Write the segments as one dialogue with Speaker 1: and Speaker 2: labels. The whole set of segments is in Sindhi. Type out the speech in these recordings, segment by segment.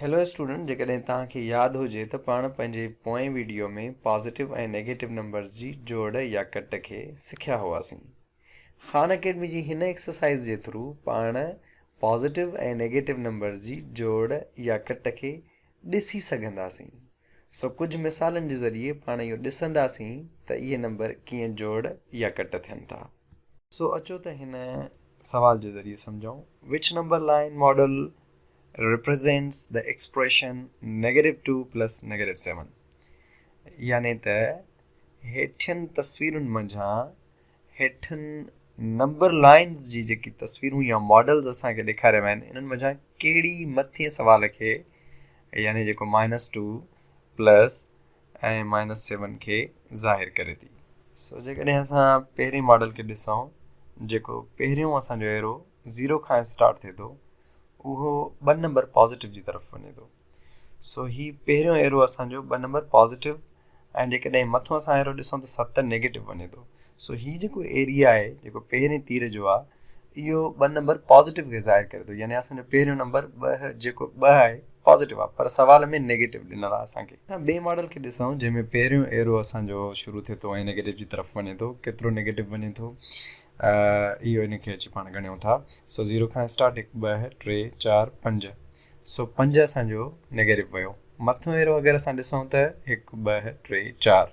Speaker 1: هيلو اسٽوڊنٽ جيڪڏهن توهان کي ياد هجي ته پاڻ پنهنجي پوئين ويڊيو ۾ پازيٽو ۽ نيگيٽو نمبرز جي جوڙ يا ڪٽ کي سکيا هئاسين. خان اڪيڊمي جي هن ايڪسرسائيز جي ٿرو پاڻ پازيٽو ۽ نيگيٽو نمبرز جي جوڙ يا ڪٽ کي ڏسي سگهنداسين. سو ڪجهه مثالن جي ذريعي پاڻ اهو ڏسنداسين ته اهي نمبر ڪيئن جوڙ يا ڪٽ ٿين ٿا. سو اچو ته هن سوال جي ذريعي سمجهون Which number line model represents the expression negative two plus negative seven يعني ته هيٺين تصويرن منجهان هيٺن نمبر لائنز جي جيڪي تصويرون يا ماڊلز اسان کي ڏيکاريا ويا آهن انهن منجهان ڪهڙي مٿين سوال کي يعني جيڪو minus two plus ۽ minus seven کي ظاهر ڪري ٿي. سو جيڪڏهن اسان پهرين ماڊل کي ڏسون جيڪو پهريون اسان جو ايرو زيرو کان اسٽارٽ ٿئي ٿو اهو ٻه نمبر پازيٽو جي طرف وڃي ٿو. سو هي پهريون ايرو اسان جو ٻه نمبر پازيٽو ۽ جيڪڏهن مٿو اسان ايرو ڏسون ته 7 نيگيٽو وڃي ٿو. سو هي جيڪو ايريا آهي جيڪو پهرين تير جو آهي اهو ٻه نمبر پازيٽو کي ظاهر ڪري ٿو يعني اسان جو پهريون نمبر 2 جيڪو 2 آهي پازيٽو آهي پر سوال ۾ نيگيٽو ڏنل آهي اسان کي. اسان ٻئي ماڊل کي ڏسون جنهن ۾ پهريون ايرو اسان جو شروع ٿئي ٿو ۽ نيگيٽو جي طرف وڃي ٿو ڪيترو نيگيٽو وڃي ٿو اهو ان کي اچي پاڻ ڳڻيون ٿا. سو 0 کان اسٽارٽ 1 2 3 4 5 سو 5 اسان جو نيگيٽو ويو. مٿيون ايرو اگر اسان ڏسون ته 1، 2، 3، 4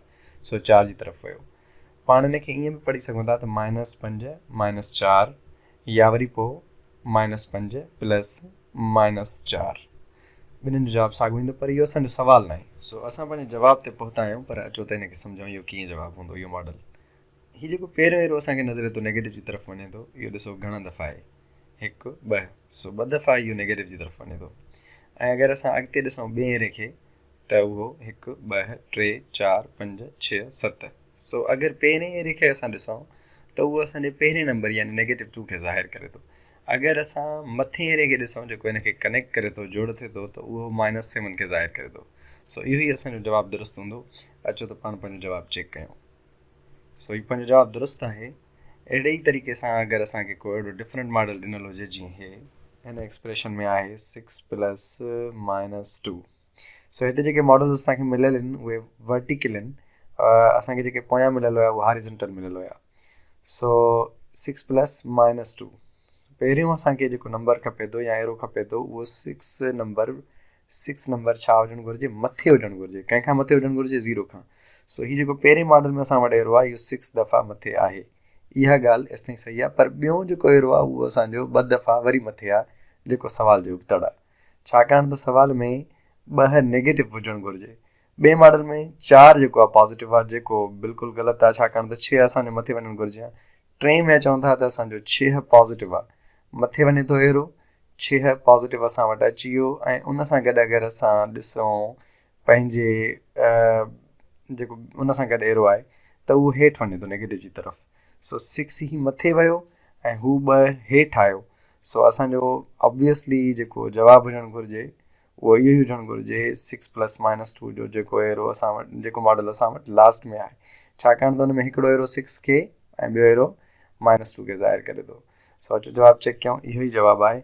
Speaker 1: سو 4 جي طرف ويو. پاڻ ان کي ائين به پڙهي سگهون ٿا ته مائنس 5 مائنس 4 يا وري پوء مائنس 5 پلس مائنس 4 ٻنهين جو جواب ساڳيو ايندو پر اهو اسان جو سوال ناهي. سو اسان پنهنجي جواب تي پهتا آهيون پر اچو ته ان کي سمجهون اهو ڪيئن جواب هوندو اهو ماڊل. هي جيڪو پهريون ايرو اسان کي نظر اچي ٿو نيگيٽو جي طرف وڃي ٿو اهو ڏسو گهڻا دفعا آهي هڪ ٻه سو ٻه دفعا اهو نيگيٽو جي طرف وڃي ٿو ۽ اگر اسان اڳتي ڏسون ٻئي ايري کي ته اهو هڪ ٻه ٽي چار پنج ڇهه ست سو اگر پهرين ايري کي اسان ڏسون ته اهو اسان جي پهرين نمبر يعني نيگيٽو ٽو کي ظاهر ڪري ٿو اگر اسان مٿين ايري کي ڏسون جيڪو ان کي ڪنيڪٽ ڪري ٿو جوڙ ٿئي ٿو ته اهو مائنس سيون کي ظاهر ڪري ٿو سو اهو ئي اسان جو جواب درست هوندو اچو ته پاڻ پنهنجو جواب چيڪ ڪيون. سو هي پنهنجو جواب درست آهي. اهڙي ئي طريقي سان اگر اسان کي ڪو اهڙو ڊفرنٽ ماڊل ڏنل هجي جيئن هي هن ايڪسپريشن ۾ آهي سڪس پلس مائنس ٽو سو هتي جيڪي ماڊلز اسان کي مليل آهن اهي ورٽيڪل آهن اسان کي جيڪي پويان مليل هيا اهي هاريزنٽل مليل هيا سو سڪس پلس مائنس ٽو پهريون اسان کي جيڪو نمبر کپي ٿو يا ايرو کپي ٿو اهو سڪس نمبر سڪس نمبر ڇا هجڻ گهرجي مٿي هجڻ گهرجي ڪنهن کان مٿي هجڻ گهرجي زيرو کان سو هي جيڪو پهرين ماڊل ۾ اسان وٽ ايرو آهي اهو سڪس دفعا مٿي آهي اها ڳالهه ايستائين صحيح آهي پر ٻيون جيڪو ايرو آهي اهو اسان جو ٻه دفعا وري مٿي آهي جيڪو سوال جي ابتڙ آهي ڇاڪاڻ ته سوال ۾ ٻه نيگيٽو هجڻ گهرجي ٻئي ماڊل ۾ چار جيڪو آهي پازيٽو آهي جيڪو بلڪل غلط آهي ڇاڪاڻ ته ڇهه اسان جو مٿي وڃڻ گهرجي ها ٽئين ۾ چون ٿا ته اسان جو ڇهه پازيٽو آهي مٿي وڃي ٿو ايرو ڇهه پازيٽو اسان وٽ اچي ويو ۽ ان سان گڏ اگر اسان ڏسون پنهنجي جيڪو ان سان گڏ ايرو آهي ته اهو هيٺ وڃي ٿو نيگيٽو جي طرف سو سڪس هي مٿي ويو ۽ هو ٻه هيٺ آيو سو اسانجو آبويسلي جيڪو جواب هجڻ گهرجي اهو اهو ئي هجڻ گهرجي سڪس پلس مائنس ٽو جو جيڪو ايرو اسان وٽ جيڪو ماڊل اسان وٽ لاسٽ ۾ آهي ڇاڪاڻ ته ان ۾ هڪڙو ايرو سڪس کي ۽ ٻيو ايرو مائنس ٽو کي ظاهر ڪري ٿو سو اچو جواب چيڪ ڪيون اهو ئي جواب آهي.